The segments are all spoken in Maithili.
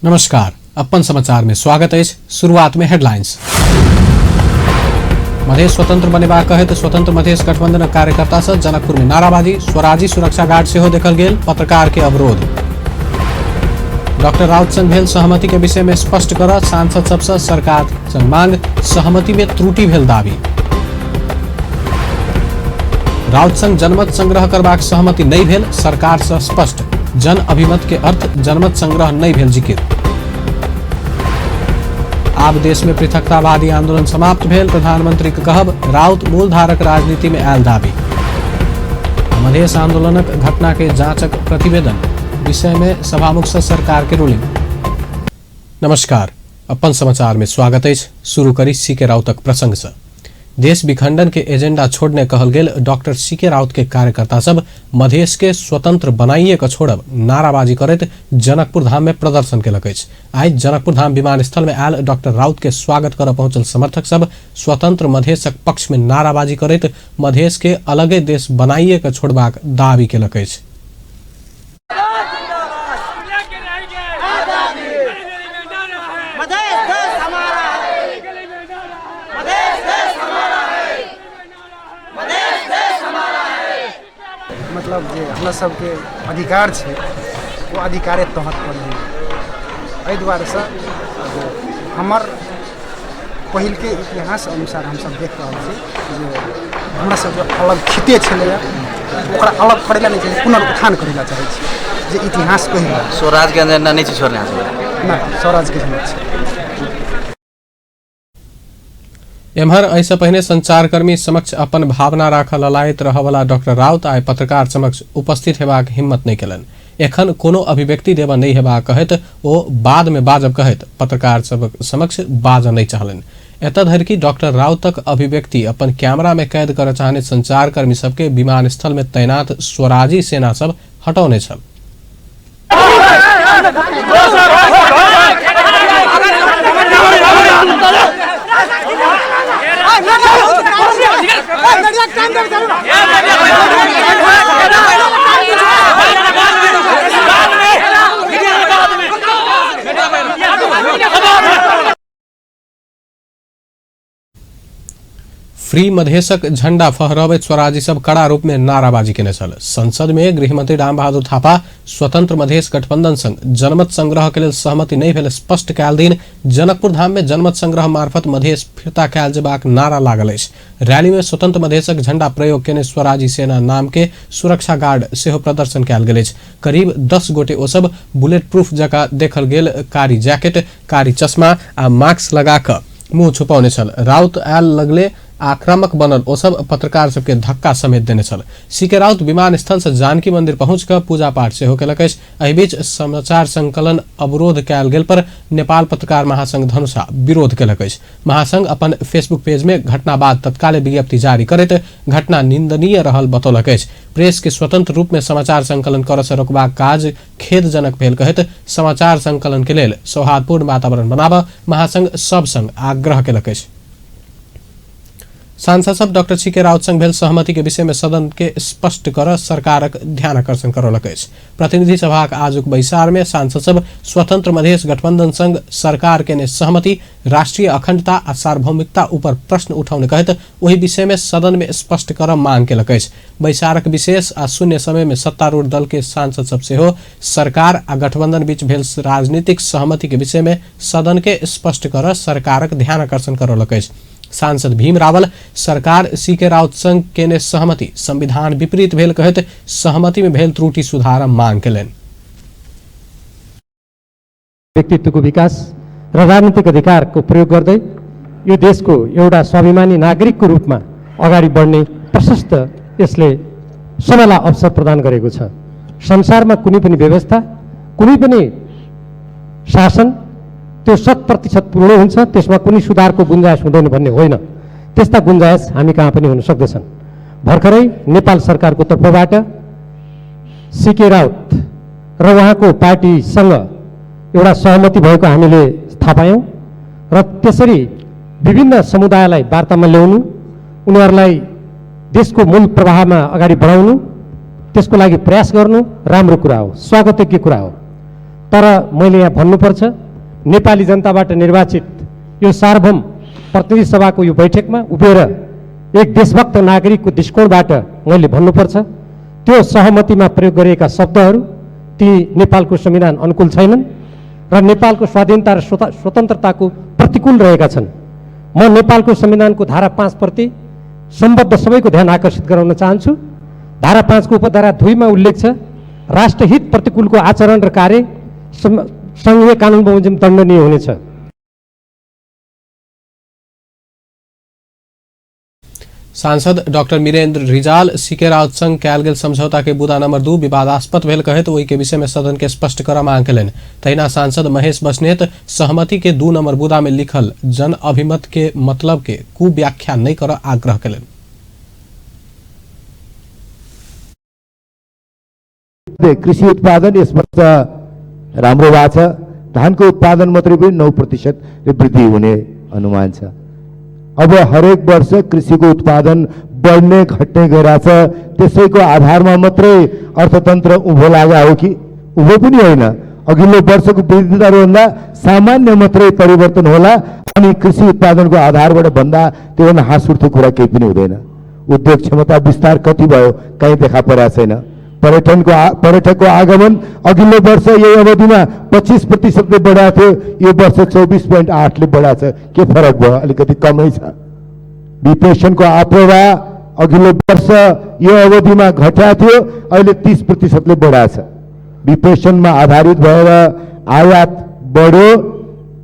नमस्कार, अपन समाचार में स्वागत अछि। शुरुआत में हेडलाइंस। मधेश स्वतंत्र बनेबाक कहैत स्वतंत्र मधेश गठबंधनक कार्यकर्ता सँ जनकपुर में नाराबाजी, स्वराजी सुरक्षा गार्ड सेहो देखल गेल, पत्रकार के अवरोध। डॉक्टर राउत संग भेल सहमति के विषय में स्पष्ट कर सांसद सबसँ सरकार संग मांग, सहमति में त्रुटि भेल दावी। राउत संग जनमत संग्रह करबाक सहमति नहि भेल, सरकार सँ स्पष्ट। जन अभिमत के अर्थ जनमत संग्रह नहि भेल जिकिर। आब देश में पृथकतावादी आंदोलन समाप्त भेल, प्रधानमंत्री के कहब, राउत मूलधारक राजनीति में आयल दावी। मधेश आंदोलनक घटना के जांचक प्रतिवेदन विषय में सभामुख से सरकार के रूलिंग। नमस्कार, अपन समाचार में स्वागत अछि। शुरू करी सी के राउतक प्रसंग से। देश विखंडन के एजेंडा छोड़ने कहल गेल डॉक्टर सी के राउत के कार्यकर्ता सब मधेश के स्वतंत्र बनाइए के छोड़ब नाराबाजी करैत जनकपुर धाम में प्रदर्शन केलक अछि। आइ जनकपुर धाम विमानस्थल में आयल डॉक्टर राउत के स्वागत करऽ पहुंचल समर्थक सब स्वतंत्र मधेशक पक्ष में नाराबाजी करैत मधेश के अलगे देश बनाइए के छोड़बाक दावी केलक अछि। मतलब जे हमरा सबके अधिकार छै ओ अधिकारे तहत पर नहि एहि दुआरेसँ हमर पहिलके इतिहास अनुसार हमसब देख रहल छी जे हमरा सबके अलग खिते छलैए, ओकरा अलग करै लए नहि चाहै, पुनरुत्थान करै लए चाहै छी जे इतिहास कहि रहल। स्वराजके एजेंडा नहि छै छोड़ने? नहि, स्वराजके एजेंडा छै। एम्हर एहिसँ पहिने संचारकर्मी समक्ष अपन भावना राखऽ ललायत रहयवला डॉक्टर राउत आइ पत्रकार समक्ष उपस्थित हेबाक हिम्मत नहि केलनि। एखन कोनो अभिव्यक्ति देबऽ नहि हेबाक कहैत ओ बादमे बाजब कहैत पत्रकार सभक समक्ष बाजऽ नहि चाहलनि। एतय धरि कि डॉक्टर राउतक अभिव्यक्ति अपन कैमरामे कैद करऽ चाहने संचारकर्मी सभके विमानस्थलमे तैनात स्वराजी सेना सभ हटौने छल। फ्री मधेशक झंडा फहरबैत स्वराजी सब कड़ा रूप में नाराबाजी केने छल। संसद में गृहमंत्री रामबहादुर थापा स्वतंत्र मधेश गठबंधन संग जनमत संग्रह के लेल सहमति नहि भेल स्पष्ट कयल दिन जनकपुर धाम में जनमत संग्रह मार्फत मधेश फिर्ता कयल जेबाक नारा लागल अछि। रैली में स्वतंत्र मधेशक झंडा प्रयोग केने स्वराजी सेना नाम के सुरक्षा गार्ड सेहो प्रदर्शन कयल गेल अछि। करीब 10 गोटे ओ सब बुलेट प्रूफ जकाँ देखल गेल कारी जैकेट, कारी चश्मा आ मास्क लगा कऽ मुंह छुपौने छल। राउत आयल लगले आक्रामक बनल ओ सब पत्रकार सबके धक्का समेत देने छल। सी के राउत विमानस्थल से जानकी मंदिर पहुंच कऽ पूजा पाठ सेहो केलक अछि। एहि बीच समाचार संकलन अवरोध कयल गेल पर नेपाल पत्रकार महासंघ धनुषा विरोध केलक अछि। महासंघ अपन फेसबुक पेज में घटना बाद तत्काले विज्ञप्ति जारी करैत घटना निंदनीय रहल बतौलक अछि। प्रेस के स्वतंत्र रूप में समाचार संकलन करऽ से रोकबाक काज खेदजनक भेल कहैत समाचार संकलन के लेल सौहार्दपूर्ण वातावरण बनाबऽ महासंघ सब संग आग्रह केलक अछि। सांसद सब डॉक्टर सी के राउत संग भेल सहमति के विषय में सदन के स्पष्ट कर सरकारक ध्यान आकर्षण करौलक अछि। प्रतिनिधि सभाक आजुक बैसार में सांसद सब स्वतंत्र मधेश गठबंधन संग सरकार केने सहमति राष्ट्रीय अखंडता आ सार्वभौमिकता ऊपर प्रश्न उठौने कहैत ओहि विषय में सदन में स्पष्ट कर मांग केलक अछि। बैसारक विशेष आ शून्य समय में सत्तारूढ़ दल के सांसद सब सेहो सरकार आ गठबंधन बीच भेल राजनीतिक सहमति के विषय में सदन के स्पष्ट कर सरकारक ध्यान आकर्षण करौलक अछि। सांसद भीम रावल सरकार सी के राउत संग केने सहमति संविधान विपरीत भेल कहैत सहमति में भेल त्रुटि सुधार मांग केलनि। व्यक्तित्वको विकास र राजनीतिक अधिकारको प्रयोग गर्दै यो देशको एउटा स्वाभिमानी नागरिकको रूपमा अगाडि बढ्ने प्रशस्त यसले सबैलाई अवसर प्रदान गरेको छ। संसारमा कुनै पनि व्यवस्था, कुनै पनि शासन त्यो 100% पूर्ण हुन्छ, त्यसमा कुनै सुधारको गुन्जाइस हुँदैन भन्ने होइन। त्यस्ता गुन्जाइस हामी कहाँ पनि हुन सक्दछन्। भर्खरै नेपाल सरकारको तर्फबाट सीके राउत र उहाँको पार्टीसँग एउटा सहमति भएको हामीले थाहा पायौँ र त्यसरी विभिन्न समुदायलाई वार्तामा ल्याउनु, उनीहरूलाई देशको मूल प्रवाहमा अगाडि बढाउनु, त्यसको लागि प्रयास गर्नु राम्रो कुरा हो, स्वागतयोग्य कुरा हो। तर मैले यहाँ भन्नुपर्छ, नेपाली जनताबाट निर्वाचित यो सार्वभौम प्रतिनिधि सभाको यो बैठकमा उभिएर एक देशभक्त नागरिकको दृष्टिकोणबाट मैले भन्नुपर्छ, त्यो सहमतिमा प्रयोग गरिएका शब्दहरू ती नेपालको संविधान अनुकूल छैनन् र नेपालको स्वाधीनता र स्वतन्त्रताको प्रतिकूल रहेका छन्। म नेपालको संविधानको धारा 5 प्रति सम्बद्ध सबैको ध्यान आकर्षित गराउन चाहन्छु। धारा 5 को उपधारा 2 मा उल्लेख छ, राष्ट्रहित प्रतिकूलको आचरण र कार्य सङ्घीय कानुन बमोजिम दण्डनीय हुनेछ। सांसद डाक्टर मीरेन्द्र रिजाल सीके राउत संग कयल गेल समझौता के बुदा नंबर 2 विवादास्पद भेल कहैत ओहि के विषय में सदन के स्पष्ट करऽ मांग केलनि। तहिना सांसद महेश बस्नेत सहमति के 2 नंबर बुदा में लिखल जन अभिमत के मतलब के कुव्याख्या नहीं करऽ आग्रह केलनि। कृषि उत्पादन यस वर्ष राम्रो भएको छ। धानको उत्पादन मात्रै पनि 9% वृद्धि हुने अनुमान छ। अब हरेक वर्ष कृषिको उत्पादन बढ्ने घट्ने गइरहेछ, त्यसैको आधारमा मात्रै अर्थतन्त्र उँभो लाग्यो हो कि उँभो पनि होइन। अघिल्लो वर्षको वृद्धि दरभन्दा सामान्य मात्रै परिवर्तन होला अनि कृषि उत्पादनको आधारबाट भन्दा त्योभन्दा हाँस उठ्दो कुरा केही पनि हुँदैन। उद्योग क्षमता विस्तार कति भयो कहीँ देखा परेको छैन। पर्यटकको आगमन अघिल्लो वर्ष यही अवधिमा 25% बढाएको थियो, यो वर्ष 24.8ले बढाएको छ। के फरक भयो? अलिकति कमै छ। विप्रेषणको आप्रवाह अघिल्लो वर्ष यो अवधिमा घटाएको थियो, अहिले 30%ले बढाएको छ। विप्रेषणमा आधारित भएर आयात बढ्यो,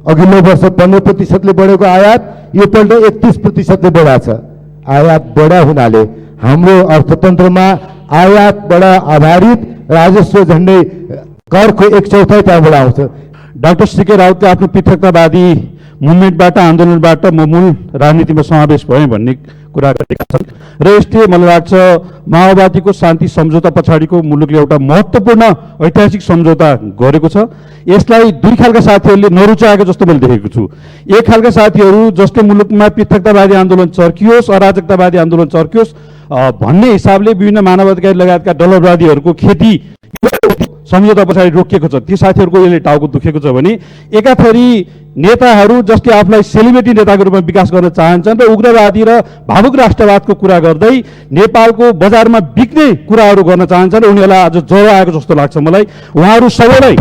अघिल्लो वर्ष 15%ले बढेको आयात योपल्ट 31%ले बढाएको छ। आयात बढा हुनाले हाम्रो अर्थतन्त्रमा आयातबाट आधारित राजस्व झन्डै करको 1/4 त्यहाँबाट आउँछ। डाक्टर सीके राउतले आफ्नो पृथकतावादी मुभमेन्टबाट, आन्दोलनबाट म मूल राजनीतिमा समावेश भएँ भन्ने कुरा गरेका छन् र यसले मलाई लाग्छ माओवादीको शान्ति सम्झौता पछाडिको मुलुकले एउटा महत्त्वपूर्ण ऐतिहासिक सम्झौता गरेको छ। यसलाई दुई खालका साथीहरूले नरुचाएको जस्तो मैले देखेको छु। एक खालका साथीहरू जसले मुलुकमा पृथकतावादी आन्दोलन चर्कियोस्, अराजकतावादी आन्दोलन चर्कियोस् भन्ने हिसाबले विभिन्न मानवाधिकार लगायतका दलवादीहरूको खेती सम्झौता पछाडि रोकिएको छ, ती साथीहरूको यसले टाउको दुखेको छ भने एकाथरी नेताहरू जसले आफूलाई सेलिब्रेटी नेताको रूपमा विकास गर्न चाहन्छन् र उग्रवादी र भावुक राष्ट्रवादको कुरा गर्दै नेपालको बजारमा बिक्ने कुराहरू गर्न चाहन्छन्, उनीहरूलाई आज ज्वरो आएको जस्तो लाग्छ मलाई। उहाँहरू सबैलाई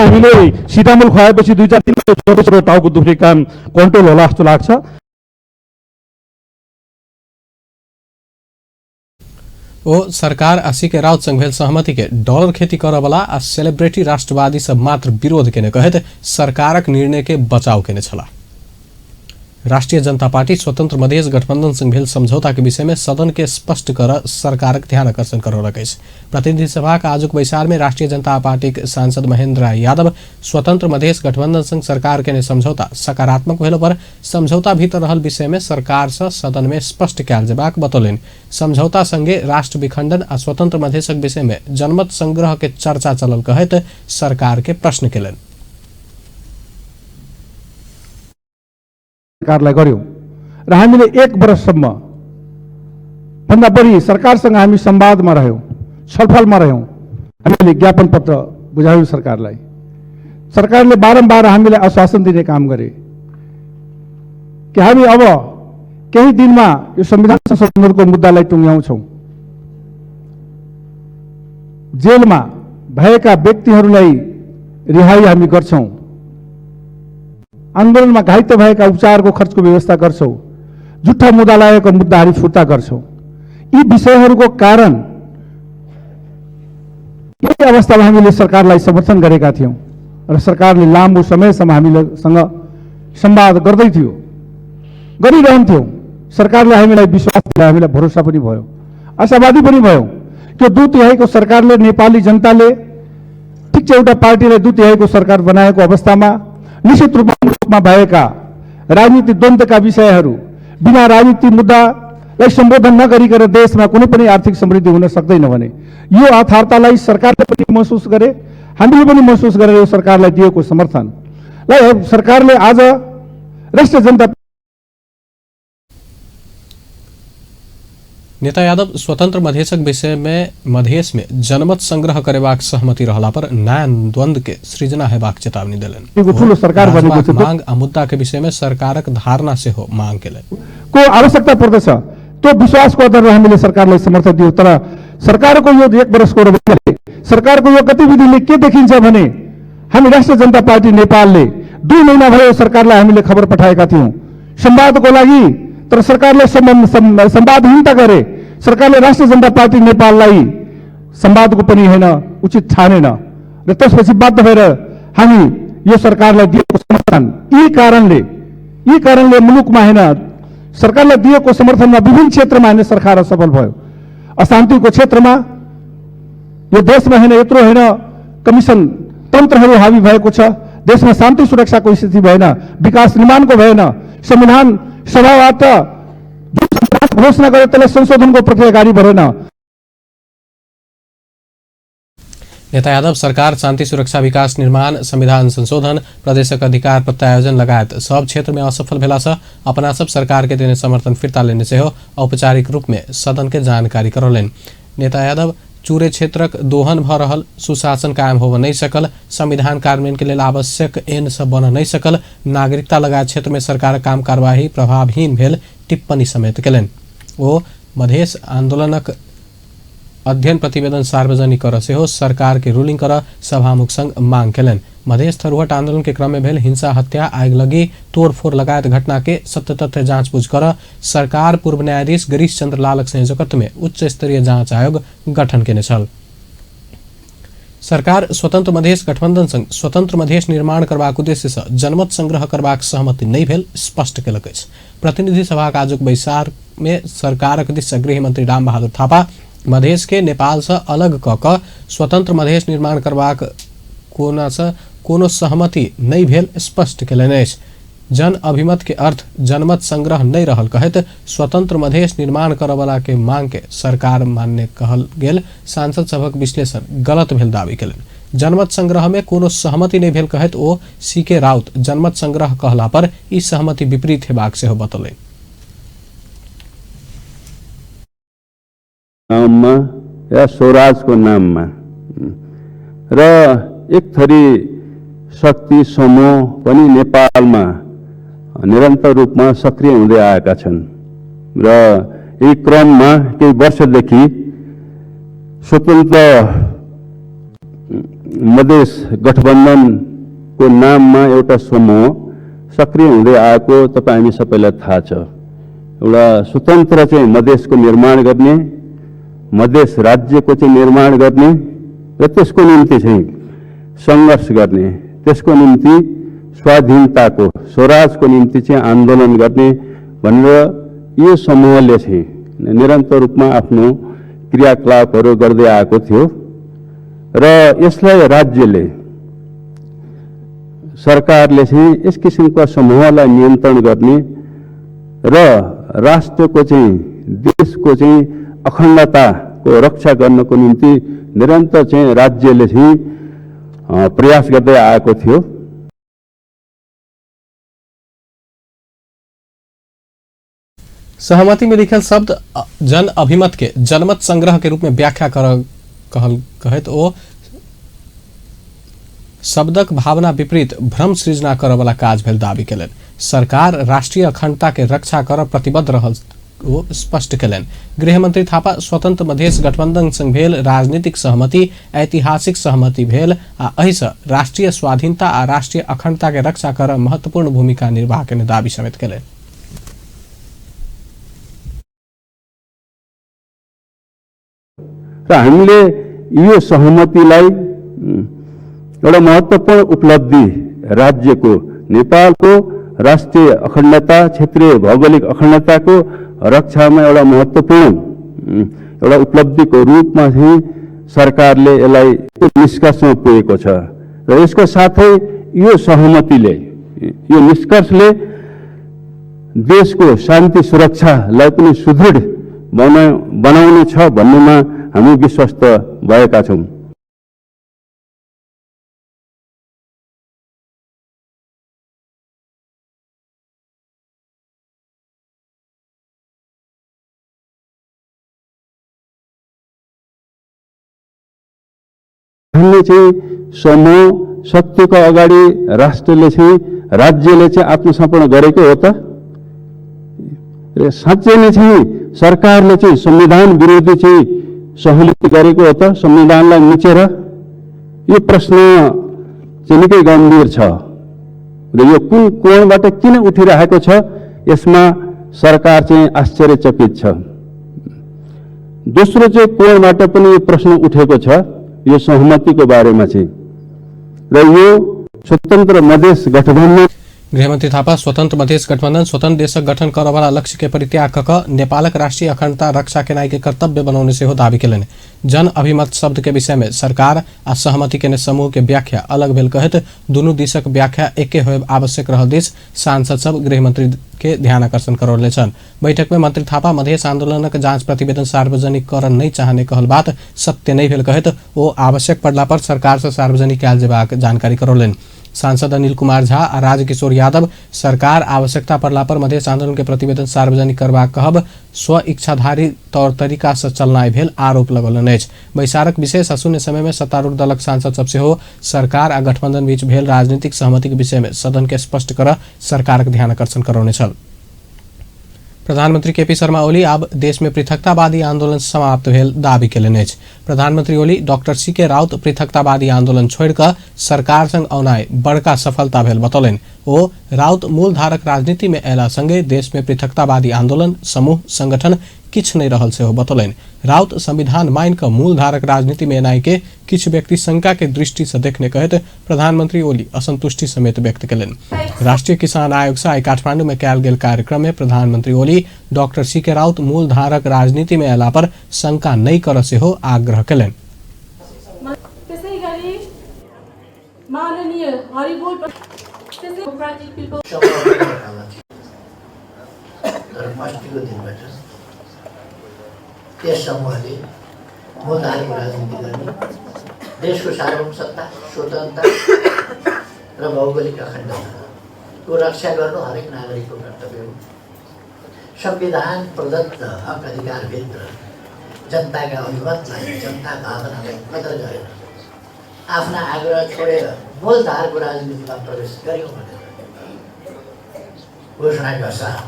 हामीले सिटामोल खुवाएपछि 2-4 दिन टाउको दुख्ने काम कन्ट्रोल होला जस्तो लाग्छ। ओ सरकार आ सीके राउत संग भेल सहमति के डॉलर खेती करऽ वाला आ सेलिब्रिटी राष्ट्रवादी सब मात्र विरोध केने कहैत सरकारक निर्णय के बचाव केने छलाह। राष्ट्रिय जनता पार्टी स्वतंत्र मधेश गठबंधन संग भेल समझौता के विषय में सदन के स्पष्ट कर सरकारक ध्यान आकर्षण करौलक अछि। प्रतिनिधि सभाक आजुक बैसार में राष्ट्रिय जनता पार्टीक सांसद महेंद्र यादव स्वतंत्र मधेश गठबंधन संग सरकार केने समझौता सकारात्मक भेलो पर समझौता भीतर रहल विषय में सरकार से सदन में स्पष्ट कयल जेबाक बतौलनि। समझौता संगे राष्ट्र विखंडन आ स्वतंत्र मधेशक विषय में जनमत संग्रह के चर्चा चलल कहैत सरकार के प्रश्न केलनि। सरकारलाई गर्यौं र हामीले 1 वर्षसम्म भन्दा बढी सरकारसँग हामी संवादमा रह्यौं, छलफलमा रह्यौं। हामीले ज्ञापन पत्र बुझायौं सरकारलाई। सरकारले बारम्बार हामीलाई आश्वासन दिने काम गरे कि हामी अब केही दिनमा यो संविधान संशोधनको मुद्दालाई टुङ्ग्याउँछौं। जेलमा भएका व्यक्तिहरूलाई रिहाई हामी गर्छौं, आन्दोलनमा घाइते भएका उपचारको खर्चको व्यवस्था गर्छौं, झुट्टा मुद्दा लागेको मुद्दाहरू फिर्ता गर्छौं। यी विषयहरूको कारण यही अवस्थामा हामीले सरकारलाई समर्थन गरेका थियौं र सरकारले लामो समयसम्म हामीसँग संवाद गर्दै थियो, गरिरहन्थ्यौं। सरकारले हामीलाई विश्वास दिलायो, हामीलाई भरोसा पनि भयो, आशावादी पनि भयौं कि 2/3 सरकारले नेपाली जनताले ठिक छ एउटा पार्टीलाई 2/3 सरकार बनाएको अवस्थामा निश्चित रूपमा भएका राजनीतिक द्वन्द्वका विषयहरू बिना राजनीतिक मुद्दालाई सम्बोधन नगरिकन देशमा कुनै पनि आर्थिक समृद्धि हुन सक्दैन भने यो यथार्थलाई सरकारले पनि महसुस गरे, हामीले पनि महसुस गरेर यो सरकारलाई दिएको समर्थनलाई सरकारले आज राष्ट्रिय जनता नेता यादव स्वतंत्र मधेशक विषय में मधेश में जनमत संग्रह करेबाक सहमति रहला पर नया द्वंद्व के सृजना हेबाक चेतावनी देलनि। एगो ठुलो सरकार बनेको छ। मांग आ मुद्दा के विषय में सरकारक धारणा सेहो मांग केलनि। को आवश्यकता पर्दछ त्यो विश्वासको आधारमा हामीले सरकारलाई समर्थन दियौँ। तर सरकारको यो एक वर्षको रवैयाले, सरकारको यो गतिविधिले के देखिन्छ भने हामी राष्ट्रिय जनता पार्टी नेपालले 2 महिना भयो सरकारलाई हामीले खबर पठाएका थियौँ संवादको लागि, तर सरकारले संवादहीनता गरे। सरकारले राष्ट्रिय जनता पार्टी नेपाललाई संवादको पनि होइन उचित ठानेन र त्यसपछि बाध्य भएर हामी यो सरकारलाई दिएको समर्थन यी कारणले मुलुकमा होइन सरकारलाई दिएको समर्थनमा विभिन्न क्षेत्रमा होइन सरकार असफल भयो। अशान्तिको क्षेत्रमा यो देशमा होइन यत्रो होइन कमिसन तन्त्रहरू हावी भएको छ, देशमा शान्ति सुरक्षाको स्थिति भएन, विकास निर्माणको भएन, संविधान सभाबाट घोषणा गरे त्यसलाई संशोधनको प्रक्रिया अगाडि बढेन। नेता यादव सरकार शान्ति सुरक्षा विकास निर्माण संविधान संशोधन प्रदेशक अधिकार प्रत्यायोजन लगायत सब क्षेत्र में असफल भेला से अपना सब सरकार के देने समर्थन फिर्ता लेने सेहो औपचारिक रूप में सदन के जानकारी करौलनि। नेता यादव चूरे क्षेत्रक दोहन भ रहल, सुशासन कायम होब नहीं सकल, संविधान कार्यान्वयन के लेल आवश्यक ऐन सब बन नहीं सकल, नागरिकता लगायत क्षेत्र में सरकार काम कार्यवाही प्रभावहीन भेल टिप्पणी समेत केलनि। ओ मधेश आंदोलनक अध्ययन प्रतिवेदन सार्वजनिक कर सेहो सरकार के रूलिंग कर सभामुख संग मांग केलनि। मधेश थरुहट आंदोलन के क्रम में भेल हिंसा हत्या आगलगी तोड़फोड़ लगायत घटना के सत्य तथ्य जांच बुझ कर सरकार पूर्व न्यायाधीश गिरीश चंद्र लालक संयोजकत्व में उच्च स्तरीय जांच आयोग गठन केने छल। सरकार स्वतंत्र मधेश गठबंधन संग स्वतंत्र मधेश निर्माण करबाक उद्देश्य से जनमत संग्रह करबाक सहमति नहि भेल स्पष्ट केलक अछि। प्रतिनिधि सभाक आजुक बैसार में सरकारक दिस से गृहमंत्री रामबहादुर थापा मधेश के नेपाल से अलग क कऽ स्वतंत्र मधेश निर्माण करबाक कोनो सहमति नहि भेल स्पष्ट केलनि अछि। जन अभिमत के अर्थ जनमत संग्रह नहि रहल कहैत स्वतंत्र मधेश निर्माण करऽवला के मांग के सरकार मान्य कहल गेल सांसद सभक विश्लेषण गलत भेल दावी केलनि। जनमत संग्रह में कोनो सहमति नहि भेल कहैत ओ सी.के. राउत जनमत संग्रह कहला पर ई सहमति विपरीत हेबाक सेहो बतौलनि। नाममा या स्वराजको नाममा र एक थरी शक्ति समूह पनि नेपालमा निरन्तर रूपमा सक्रिय हुँदै आएका छन् र यही क्रममा केही वर्षदेखि स्वतन्त्र मधेस गठबन्धनको नाममा एउटा समूह सक्रिय हुँदै आएको तपाईँ हामी सबैलाई थाहा छ। एउटा स्वतन्त्र चाहिँ मधेसको निर्माण गर्ने, मधेस राज्यको चाहिँ निर्माण गर्ने र त्यसको निम्ति चाहिँ सङ्घर्ष गर्ने, त्यसको निम्ति स्वाधीनताको स्वराजको निम्ति चाहिँ आन्दोलन गर्ने भनेर यो समूहले चाहिँ निरन्तर रूपमा आफ्नो क्रियाकलापहरू गर्दै आएको थियो र यसलाई राज्यले सरकारले चाहिँ यस किसिमका समूहलाई नियन्त्रण गर्ने र राष्ट्रको चाहिँ देशको चाहिँ अखण्डताको रक्षा गर्नको निम्ति निरन्तर चाहिँ राज्यले चाहिँ प्रयास गर्दै आएको थियो। सहमति में लिखल शब्द जन अभिमत के जनमत संग्रह के रूप में व्याख्या कर कहैत ओ शब्दक भावना विपरीत भ्रम सृजना करऽवला काज भेल दावी केलनि। सरकार राष्ट्रीय अखंडता के रक्षा कर प्रतिबद्ध रहल ओ स्पष्ट केलनि। गृहमंत्री थापा स्वतंत्र मधेश गठबंधन संग भेल राजनीतिक सहमति ऐतिहासिक सहमति भेल आ एहिसँ राष्ट्रीय स्वाधीनता आ राष्ट्रीय अखंडता के रक्षा कर महत्वपूर्ण भूमिका निर्वाह केने दावी समेत केलनि। र हामीले यो सहमतिलाई एउटा महत्त्वपूर्ण उपलब्धि राज्यको नेपालको राष्ट्रिय अखण्डता क्षेत्रीय भौगोलिक अखण्डताको रक्षामा एउटा महत्त्वपूर्ण एउटा उपलब्धिको रूपमा चाहिँ सरकारले यसलाई निष्कर्षमा पुगेको छ र यसको साथै यो सहमतिले यो निष्कर्षले देशको शान्ति सुरक्षालाई पनि सुदृढ बनाउने छ भन्नेमा हामी विश्वस्त भएका छौँ। भन्ने चाहिँ समूह सत्यको अगाडि राष्ट्रले चाहिँ राज्यले चाहिँ आत्मसमर्पण गरेको हो त? र साँच्चै नै चाहिँ सरकारले चाहिँ संविधान विरोधी चाहिँ सहमति गरेको हो त संविधानलाई मिचेर? यो प्रश्न चाहिँ निकै गम्भीर छ र यो कुन कोणबाट किन उठिरहेको छ यसमा सरकार चाहिँ आश्चर्यचकित छ। दोस्रो चाहिँ कोणबाट पनि यो प्रश्न उठेको छ यो सहमतिको बारेमा चाहिँ, र यो स्वतन्त्र मधेस गठबन्धन। गृहमंत्री थापा स्वतंत्र मधेस गठबंधन स्वतंत्र देशक गठन करऽवला लक्ष्य के परित्याग कऽ कऽ नेपालक राष्ट्रीय अखंडता रक्षा केनाइ के कर्तव्य बनौने सेहो दावी केलनि। जन अभिमत शब्द के विषय में सरकार आ सहमति केने समूह के व्याख्या अलग भेल कहैत दुनू दिशक व्याख्या एके होयब आवश्यक रहल दिस सांसद सब गृहमंत्री के ध्यान आकर्षण करौले छन्। बैठक में मंत्री थापा मधेस आंदोलनक जांच प्रतिवेदन सार्वजनिक करऽ नहि चाहने कहल बात सत्य नहि भेल कहैत ओ आवश्यक पड़ला पर सरकार से सार्वजनिक कयल जेबाक जानकारी करौलनि। सांसद अनिल कुमार झा आ राजकिशोर यादव सरकार आवश्यकता पड़ला पर मधेस आंदोलन के प्रतिवेदन सार्वजनिक करबाक कहब स्व इच्छाधारी तौर तरीका से चलनाइ भेल आरोप लगौलनि अछि। बैसारक विशेष आ शून्य समय में सत्तारूढ़ दलक सांसद सब सेहो सरकार आ गठबंधन बीच भेल राजनीतिक सहमति के विषय में सदन के स्पष्ट करऽ सरकारक ध्यान आकर्षण करौने छल। प्रधानमंत्री केपी शर्मा ओली आब देश में पृथकतावादी आंदोलन समाप्त भेल दावी केलनि अछि। प्रधानमंत्री ओली डॉक्टर सी.के. राउत पृथकतावादी आंदोलन छोड़ि कऽ सरकार संग औनाइ बड़का सफलता भेल बतौलनि। ओ राउत मूलधारक राजनीति में अयला संगे देश में पृथकतावादी आंदोलन समूह संगठन किछु नहि रहल सेहो बतौलनि। राउत संविधान मानि कऽ मूलधारक राजनीति में एनाइ के किछु व्यक्ति शंका के दृष्टि से देखने कहैत प्रधानमंत्री ओली असंतुष्टि समेत व्यक्त केलनि। राष्ट्रीय किसान आयोग से आइ काठमांडू में कयल गेल कार्यक्रम में प्रधानमंत्री ओली डॉक्टर सी.के. राउत मूलधारक राजनीति में अयला पर शंका नहि करऽ सेहो आग्रह केलनि। त्यसै गरी माननीय हरिबोल त्यसै डेमोक्रेटिक पिपल तर अस्तिको दिनबाट त्यस समूहले मूलधारको राजनीति गर्ने, देशको सार्वभौम सत्ता, स्वतन्त्रता र भौगोलिक अखण्डताको रक्षा गर्नु हरेक नागरिकको कर्तव्य हो। संविधान प्रदत्त हक अधिकारभित्र जनताका अभिमतलाई, जनता भावनालाई कदर गरेर आफ्ना आग्रह छोडेर मूलधारको राजनीतिमा प्रवेश गर्यौँ भनेर घोषणाका साथ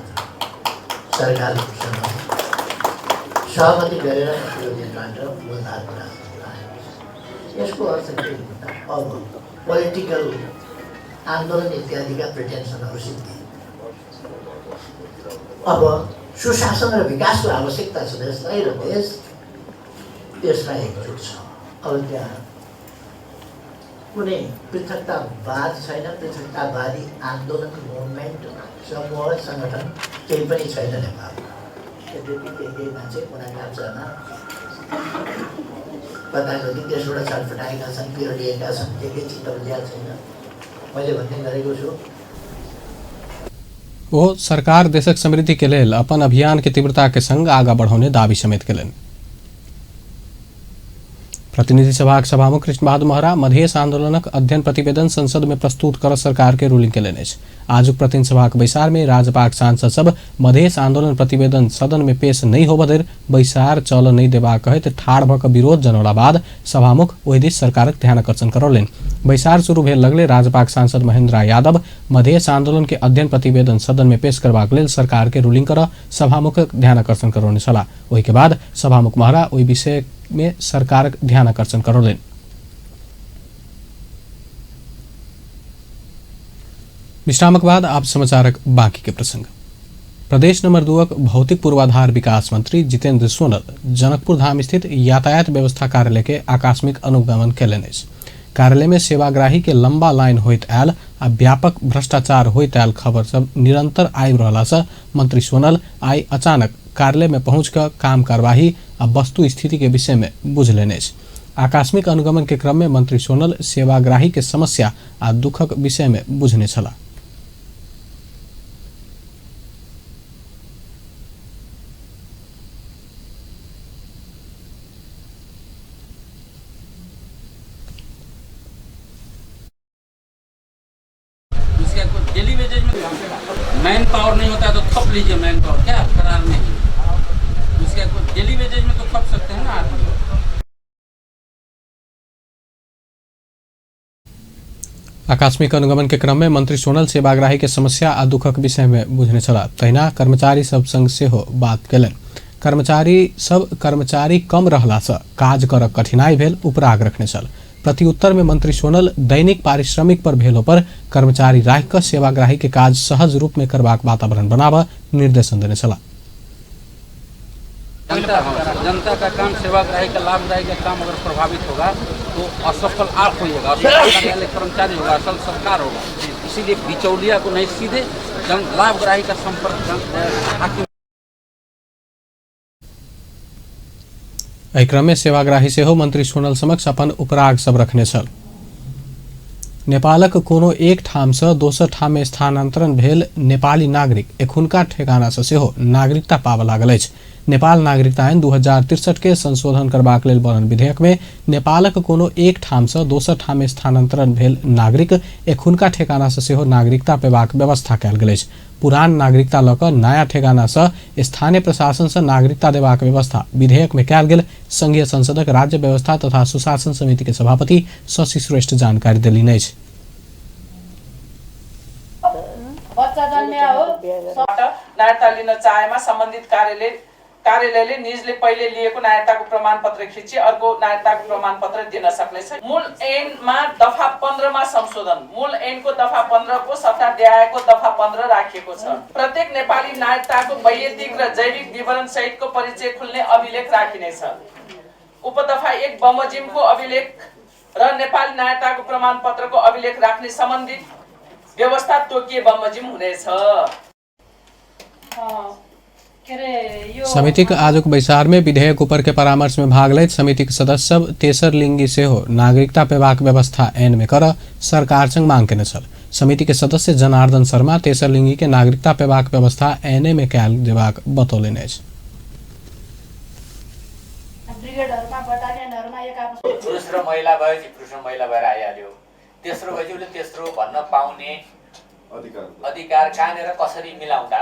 सरकारसँग सहमति गरेर यो दिनबाट मूलधारको राजनीतिमा आएको छ। यसको अर्थ के हो भन्दा अब पोलिटिकल आन्दोलन इत्यादिका प्रिटेन्सनहरू सिद्धिए। अब सुशासन र विकासको आवश्यकता छ देशलाई र देश त्यसमा एकजुट छ। अब त्यहाँ कुनै पृथकतावाद छैन, पृथकतावादी आन्दोलन, मुभमेन्ट, समूह, सङ्गठन केही पनि छैन नेपालमा। यद्यपि केही केही मान्छे कुना काप्चामा कता कति त्यसबाट छटफटाएका छन्, पिरलिएका छन्, के के चित्त बुझाएको छैन। मैले भन्ने गरेको छु। ओ सरकार देशक समृद्धि के लेल अपन अभियान के तीव्रता के संग आगा बढ़ौने दावी समेत केलनि। प्रतिनिधि सभाक सभामुख कृष्ण बहादुर महरा मधेस आंदोलनक अध्ययन प्रतिवेदन संसद में प्रस्तुत कर सरकार के रूलिंग केलनि अछि। आजुक प्रतिनिधि सभाक बैसार में राजपाक सांसद सब मधेस आंदोलन प्रतिवेदन सदन में पेश नहि होबऽ धरि बैसार चल नहि देबाक कहैत ठाढ़ भऽ कऽ विरोध जनौला बाद सभामुख ओहि दिस सरकारक ध्यान आकर्षण करौलनि। बैसार शुरू भेल लगले राजपाक सांसद महेंद्र यादव मधेस आंदोलन के अध्ययन प्रतिवेदन सदन में पेश करबाक लेल सरकार के रूलिंग कर सभामुखक ध्यान आकर्षण करौने छलाह। ओहि के बाद सभामुख महरा ओहि विषय में सरकारक ध्यान आकर्षण करौलनि। विश्रामक बाद आप समाचारक बाकी के प्रसंग। प्रदेश नंबर 2 भौतिक पूर्वाधार विकास मंत्री जितेंद्र सोनल जनकपुर धाम स्थित यातायात व्यवस्था कार्यालय के आकस्मिक अनुगमन केलनि अछि। कार्यालय में सेवाग्राही के लंबा लाइन होइत आयल आ व्यापक भ्रष्टाचार होइत आयल खबर सब निरंतर आबि रहला से मंत्री सोनल आइ अचानक कार्यालय में पहुँच कऽ काम कार्यवाही आ वस्तु स्थिति के विषय में बुझलनि अछि। आकस्मिक अनुगमन के क्रम में मंत्री सोनल सेवाग्राही के समस्या आ दुखक विषय में बुझने छलाह। डेली वेजेज में मैन पावर नहीं होता है तो थप लीजिए मैन पावर, क्या करार नहीं उसका डेली वेजेज में तो थप सकते हैं ना आदमी। आकस्मिक अनुगमन के क्रम में मंत्री सोनल सेवाग्राही के समस्या आ दुखक विषय में बुझने छलाह। तहिना कर्मचारी सब संग सेहो बात केलनि। कर्मचारी सब कर्मचारी कम रहला से काज करक कठिनाई भेल उपराग रखने छल। प्रत्युत्तर में मंत्री सोनल दैनिक पारिश्रमिक पर भेलो पर कर्मचारी राखि कऽ सेवाग्राही के काज सहज रूप में करबाक वातावरण बनाबऽ निर्देशन देने छलाह। जनता जनता का काम, सेवाग्राही का, लाभग्राही का काम अगर प्रभावित होगा तो असफल आप होइएगा, असफल कार्यालय कर्मचारी होगा, असल सरकार होगा। इसीलिए बिचौलिया को नहीं, सीधे जन लाभग्राही का संपर्क हाकिम। एहि क्रम में सेवाग्राही सेहो मंत्री सोनल समक्ष अपन उपराग सब रखने छल। नेपालक कोनो एक ठाम से दोसर ठाम में स्थानांतरण भेल नेपाली नागरिक एखुनका ठेगाना से सेहो नागरिकता पाबऽ लागल अछि। नेपाल नागरिकता ऐन 2063 के संशोधन करबाक लेल बनल विधेयक में नेपालक कोनो एक ठाम से दोसर ठाम में स्थानांतरण भेल नागरिक एखुनका ठेगाना से सेहो नागरिकता पेबाक व्यवस्था कयल गेल अछि। पुरान नागरिकता लऽ कऽ नया ठेगाना से स्थानीय प्रशासन से नागरिकता देबाक व्यवस्था विधेयक में कयल गेल संघीय संसदक राज्य व्यवस्था तथा सुशासन समिति के सभापति शशि श्रेष्ठ जानकारी देलनि अछि। बच्चा जन्मिया हो। नागरिकता लिन चाहेमा सम्बन्धित कार्यालयले निजले पहिले लिएको नागरिकताको प्रमाणपत्र खिची अर्को नागरिकताको प्रमाणपत्र दिन सक्नेछ। मूल ऐनमा दफा 15 मा संशोधन, मूल ऐनको दफा 15 को सट्टा देहायको दफा 15 राखिएको छ। प्रत्येक नेपाली नागरिकताको वैयक्तिक र जैविक विवरण सहितको परिचय खुल्ने अभिलेख राखिनेछ। उपदफा 1 बमोजिमको अभिलेख र नेपाली नागरिकताको प्रमाणपत्रको अभिलेख राख्ने सम्बन्धित व्यवस्था तोकिए बमोजिम हुनेछ। समितिक आजुक बैसार में विधेयक ऊपर के परामर्श में भाग लैत समितिक सदस्य सब तेसर लिंगी सेहो नागरिकता पेबाक व्यवस्था ऐन में कर सरकार संग मांग केने छल। समिति के सदस्य जनार्दन शर्मा तेसर लिंगी के नागरिकता पेबाक व्यवस्था ऐने में कयल जेबाक बतौलनि अछि। पुरुष र महिला भएपछि पुरुष र महिला भएर आइहाल्यो, तेस्रो भएपछि उसले तेस्रो भन्न पाउने अधिकार कहाँनिर कसरी मिलाउँदा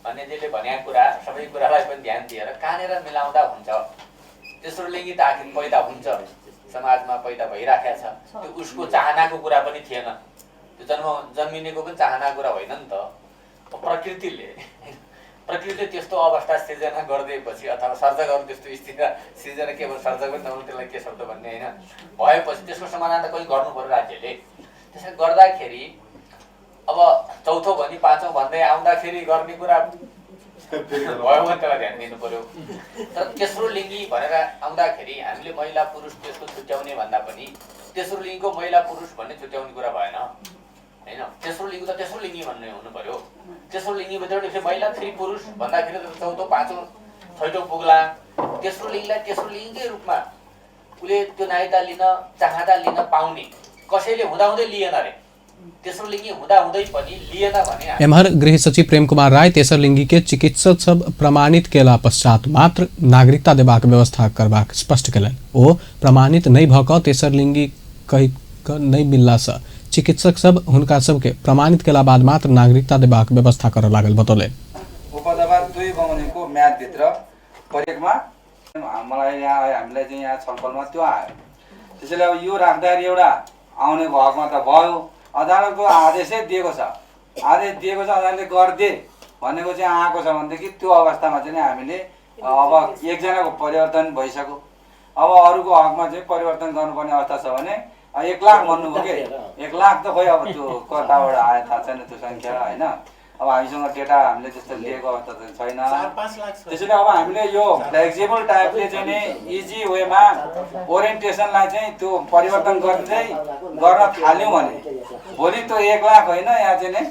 भन्नेले भनेको कुरा सबै कुरालाई पनि ध्यान दिएर कहाँनिर मिलाउँदा हुन्छ। तेस्रो लिङ्गी त आखिर पैदा हुन्छ, समाजमा पैदा भइराखेको छ, त्यो उसको चाहनाको कुरा पनि थिएन, त्यो जन्मिनेको पनि चाहनाको कुरा होइन नि त। प्रकृतिले त्यस्तो अवस्था सिर्जना गरिदिएपछि अथवा सर्जा गर्नु त्यस्तो स्थिति सिर्जना के भन्छ, सर्जा पनि नहुनु त्यसलाई के शब्द भन्ने होइन, भएपछि त्यसको समाधान त कहीँ गर्नु पऱ्यो राज्यले। त्यसै गर्दाखेरि अब चौथो भनी पाँचौँ भन्दै आउँदाखेरि गर्ने कुरा भयो भने त्यसलाई ध्यान दिनु पर्यो। तर तेस्रो लिङ्गी भनेर आउँदाखेरि हामीले महिला पुरुष त्यसको छुट्याउने भन्दा पनि तेस्रो लिङ्गको महिला पुरुष भन्ने छुट्याउने कुरा भएन होइन। तेस्रो लिङ्ग त तेस्रो लिङ्गी भन्ने हुनु पर्यो। तेस्रो लिङ्गीभित्र पनि महिला फेरि पुरुष भन्दाखेरि त चौथो पाँचौँ छैटौँ पुग्ला। तेस्रो लिङ्गलाई तेस्रो लिङ्गकै रूपमा उसले त्यो नागरिकता लिन चाहँदा लिन पाउने, कसैले हुँदाहुँदै लिएन अरे, तेस्रो लिङ्गी हुँदाहुँदै पनि लिएन भने। एम्हर गृह सचिव प्रेम कुमार राय तेसर लिंगी के चिकित्सक सब प्रमाणित केला पश्चात मात्र नागरिकता देबाक व्यवस्था करबाक स्पष्ट केलनि। ओ प्रमाणित नहि भऽ कऽ तेसर लिंगी कहि कऽ नहि मिललासँ चिकित्सक सब हुनका सबके प्रमाणित केला बाद मात्र नागरिकता देबाक व्यवस्था करऽ लागल बतौलनि। उपदफा 2 बमोजिमको म्यादभित्र प्रयोगमा मलाई यहाँ हामीलाई चाहिँ यहाँ छलफलमा त्यो आयो। त्यसैले अब यो राख्दाखेरि एउटा आउने हकमा त भयो, अदालतको आदेशै दिएको छ, आदेश दिएको छ, अदालतले गरिदिए भनेको चाहिँ आएको छ भनेदेखि त्यो अवस्थामा चाहिँ हामीले अब एकजनाको परिवर्तन भइसक्यो, अब अरूको हकमा चाहिँ परिवर्तन गर्नुपर्ने अवस्था छ भने 1 लाख भन्नुभयो कि 1 लाख त खोइ अब त्यो कताबाट आयो थाहा छैन त्यो सङ्ख्या होइन। अब हामीसँग डेटा हामीले त्यस्तो लिएको अवस्था त छैन। त्यसैले अब हामीले यो फ्लेक्सिबल टाइपले चाहिँ नि इजी वेमा ओरिएन्टेसनलाई चाहिँ त्यो परिवर्तन गर्दै गर्न थाल्यौँ भने भोलि त्यो 1 लाख होइन यहाँ चाहिँ नि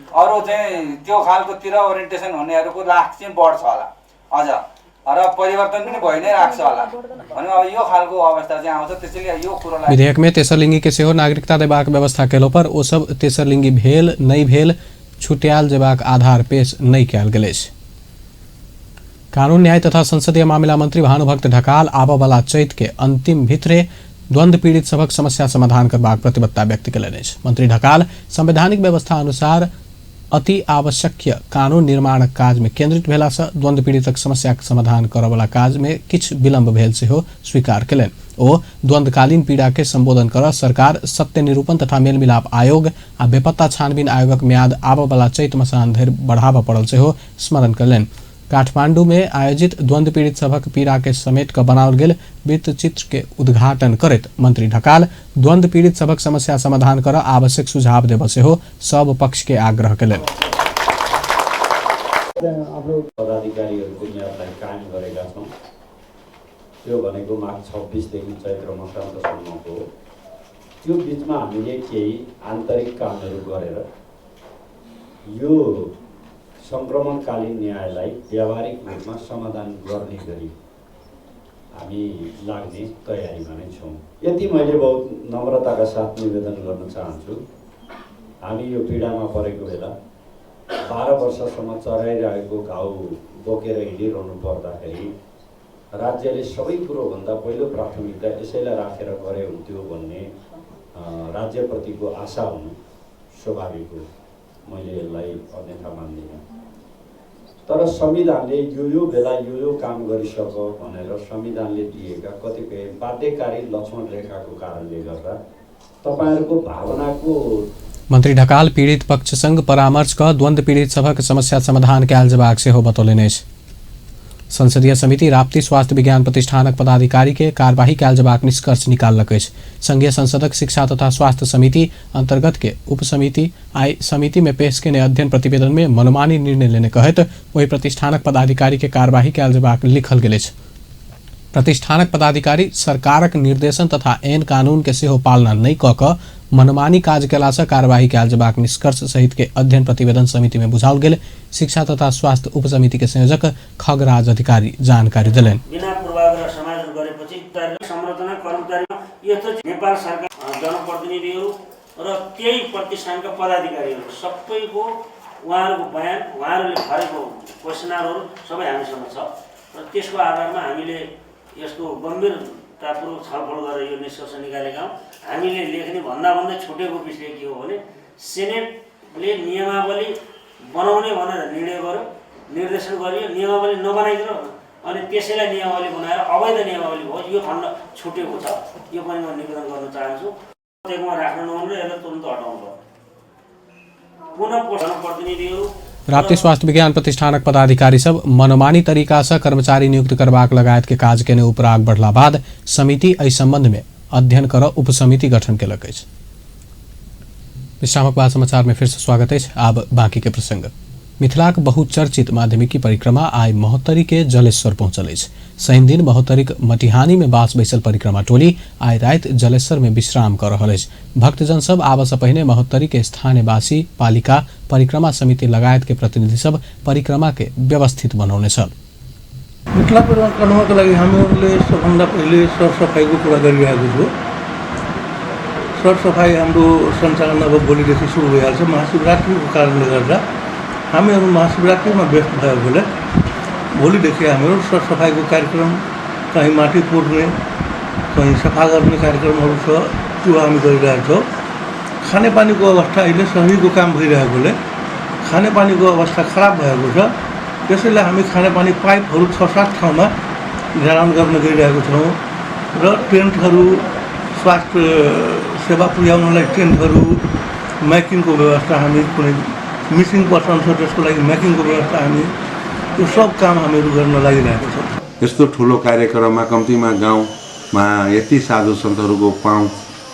अरू चाहिँ त्यो खालकोतिर ओरिएन्टेसन हुनेहरूको लाख चाहिँ बढ्छ होला अझ, र परिवर्तन पनि भइ नै राख्छ होला भने अब यो खालको अवस्था चाहिँ आउँछ। त्यसैले यो कुरोलाई विधेयक में तेसर लिंगी के सेहो नागरिकता देबाक व्यवस्था केलो पर ओ सब तेसर लिंगी भेल नहि भेल छुट्याल जेबाक आधार पेश नहि कयल गेल अछि। कानून न्याय तथा संसदीय मामिला मंत्री भानुभक्त ढकाल आबऽवला चैत के अंतिम भितरे द्वंद्व पीड़ित सभक समस्या समाधान करबाक प्रतिबद्धता व्यक्त केलनि अछि। मंत्री ढकाल संवैधानिक व्यवस्था अनुसार अति आवश्यक कानून निर्माणक काज में केंद्रित भेला से द्वंद्व पीड़ितक समस्याक समाधान करऽवला काज में किछु विलम्ब भेल सेहो स्वीकार केलनि। ओ द्वंद्वकालीन पीड़ा के संबोधन कर सरकार सत्य निरूपण तथा मेलमिलाप आयोग आ बेपत्ता छानबीन आयोगक म्याद आबऽवला चैत मसान धरि बढ़ाबऽ पड़ल सेहो स्मरण कयलनि। काठमांडू में आयोजित द्वंद्व पीड़ित सभक पीड़ा के समेट कऽ बनाओल गेल वृत्तचित्र के उद्घाटन करैत मंत्री ढकाल द्वंद्व पीड़ित सभक समस्या समाधान कर आवश्यक सुझाव देबऽ सेहो सब पक्ष के आग्रह कयलनि। पदाधिकारीहरूको म्यादलाई कायम गरेका छौँ। त्यो भनेको माघ 26 देखि चैत्र मसान्तसम्मको हो। त्यो बिचमा हामीले केही आन्तरिक कामहरू गरेर यो सङ्क्रमणकालीन न्यायलाई व्यावहारिक रूपमा समाधान गर्ने गरी हामी लाग्ने तयारीमा नै छौँ। यति मैले बहुत नम्रताका साथ निवेदन गर्न चाहन्छु, हामी यो पीडामा परेको बेला 12 वर्षसम्म चराइरहेको घाउ बोकेर हिँडिरहनु पर्दाखेरि राज्यले सबै कुरोभन्दा पहिलो प्राथमिकता यसैलाई राखेर गरे हुन्थ्यो भन्ने राज्यप्रतिको आशा हुनु स्वाभाविक हो। मैले यसलाई अन्यथा मान्दिनँ। तर संविधानले यो यो बेला यो यो काम गरिसक भनेर संविधानले दिएका कतिपय बाध्यकारी लक्ष्मण रेखाको कारणले गर्दा तपाईहरुको भावनाको। मंत्री ढकाल पीड़ित पक्षसँग परामर्श क द्वंद्व पीड़ित सभक समस्या समाधान कयल जेबाक सेहो बतौलनि अछि। संसदीय समिति राप्ती स्वास्थ्य विज्ञान प्रतिष्ठानक पदाधिकारी के कार्यवाही कयल जेबाक निष्कर्ष निकाललक अछि। संघीय संसदक शिक्षा तथा स्वास्थ्य समिति अंतर्गत के उपसमिति आई समिति में पेश केने अध्ययन प्रतिवेदन में मनमानी निर्णय लेने कहैत ओहि प्रतिष्ठानक पदाधिकारी के कार्यवाही कयल जेबाक लिखल गेल अछि। प्रतिष्ठानक पदाधिकारी सरकारक निर्देशन तथा ऐन कानून के सेहो पालना नहि कऽ कऽ मनमानी काज कयलासँ कार्यवाही कयल जेबाक निष्कर्ष सहित के अध्ययन प्रतिवेदन समिति में बुझाओल गेल। शिक्षा तथा स्वास्थ्य उपसमिति के संयोजक खगराज अधिकारी जानकारी देलनि। बिना पूर्वाग्रह समाधान गरेपछि संरचना कर्मचारी यस्तो नेपाल सरकार जनप्रतिनिधिहरू र त्यही प्रतिष्ठानका पदाधिकारीहरू सबैको उहाँहरूको बयान, उहाँहरूले भरेको क्वेसनरहरू सबै हामीसँग छ र त्यसको आधारमा हामीले यसको गम्भीरतापूर्वक छलफल गरेर यो निष्कर्ष निकालेका हौँ। हामीले लेख्ने भन्दा भन्दै छुटेको विषय के हो भने सेनेटले नियमावली बनाउने भनेर निर्णय गर्यो, निर्देशन गरियो, नियमावली नबनाइकन अनि त्यसैलाई नियमावली बनाएर अवैध नियमावली भयो, यो खण्ड छुटेको छ। यो पनि म निवेदन गर्न चाहन्छु। प्रत्येकमा राख्न नहुने र यसलाई तुरन्त हटाउनु पर्यो। पुनः जनप्रतिनिधिहरू राप्ती स्वास्थ्य विज्ञान प्रतिष्ठानक पदाधिकारी सब मनमानी तरीका से कर्मचारी नियुक्त करबाक लगायत के काज केने उपराग बढ़ला बाद समिति एहि संबंध में अध्ययन कर उपसमिति गठन केलक अछि। विश्रामक बाद समाचार में फिर से स्वागत अछि। आब बाकी के प्रसंग। मिथिलाक बहुचर्चित माध्यमिकी परिक्रमा आइ महोत्तरी के जलेश्वर पहुंचल अछि। शनि दिन महोत्तरीक मटिहानी में बास बैसल परिक्रमा टोली आइ राति जलेश्वर में विश्राम कर रहल अछि। भक्तजन सब आबऽ से पहिने महोत्तरी के स्थानीयवासी, पालिका, परिक्रमा समिति लगायत के प्रतिनिधि सब परिक्रमा के व्यवस्थित बनौने छल। मिथिला परिक्रमाको लागि हामीहरूले सबभन्दा पहिले सरसफाइको कुरा गरिरहेको छु। सरसफाइ हाम्रो सञ्चालन अब भोलिदेखि सुरु भइहाल्छ। महाशिवरात्रिको कारणले गर्दा हामीहरू महाशिवरात्रिमा व्यस्त भएकोले भोलिदेखि हामीहरू सरसफाइको कार्यक्रम, कहीँ माटी पुर्ने, कहीँ सफा गर्ने कार्यक्रमहरू छ, त्यो हामी गरिरहेको छौँ। खानेपानीको अवस्था अहिले शहरीको काम भइरहेकोले खानेपानीको अवस्था खराब भएको छ। त्यसैले हामी खानेपानी पाइपहरू 6-7 ठाउँमा जडान गर्न गइरहेको छौँ र टेन्टहरू, स्वास्थ्य सेवा पुर्याउनलाई टेन्टहरू, माइकिङको व्यवस्था हामी कुनै मिसिङ पर्सन छ त्यसको लागि माइकिङको व्यवस्था हामी यो सब काम हामीहरू गर्न लागिरहेको छौँ। यस्तो ठुलो कार्यक्रममा कम्तीमा गाउँमा यति साधु सन्तहरूको पाउँ